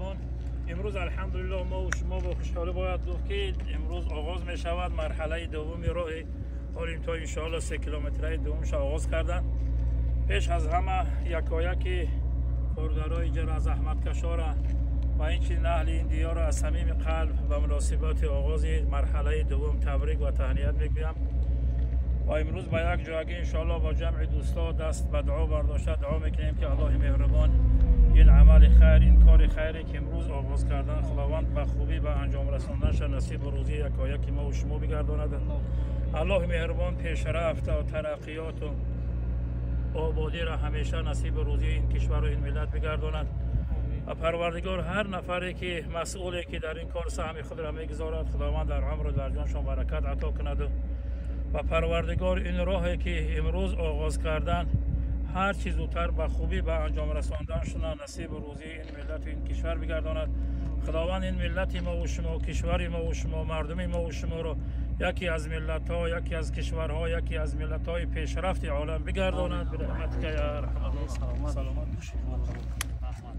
меҳрубон, имрӯз алҳамдулиллоҳ мо шумо бо хушҳолӣ бояд гуфт, ки имрӯз оғоз мешавад марҳалаи дуввуми роҳи Ҳолимто. Иншоалло 3 километраи дуввумша оғоз карданд. Пеш аз ҳама якояки коргарои ҷара заҳматкашора ва инчунин аҳли ин диёрро аз самими қалб ба муносибати оғози марҳалаи дуввум табрик ва таҳният мегӯям. Ва имрӯз ба як ҷоягӣ иншоалло бо ҷамъи дӯсто даст ба дуо бардошта дуо мекунем, ки Аллоҳи меҳрубон ин амали хайр, ин кори хайре, ки имрӯз оғоз кардан, Худованд ба хубӣ ба анҷом расонданша насибу рӯзии якояки мо шумо бигардонад. Аллоҳи меҳрубон пешрафта тараққиёту ободиро ҳамеша насибу рӯзии ин кишвару ин миллат бигардонад. Ва Парвардигор ҳар нафаре ки масъуле ки дар ин кор саҳми худро мегузорад, Худованд дар умру дар ҷоншон баракат ато кунаду ва Парвардигор ин роҳе ки имрӯз оғоз кардан, ҳар чӣ зудтар ба хубӣ ба анҷом расонданшона насибу рӯзии ин миллату ин кишвар бигардонад. Худованд ин миллати мову шумо, кишвари мову шумо, мардуми мову шуморо яке аз миллатҳо, яке аз кишварҳо, яке аз миллатҳои пешрафти олам бигардонад. Бирахматика я арҳамар. Саломат бошед. Раҳмат.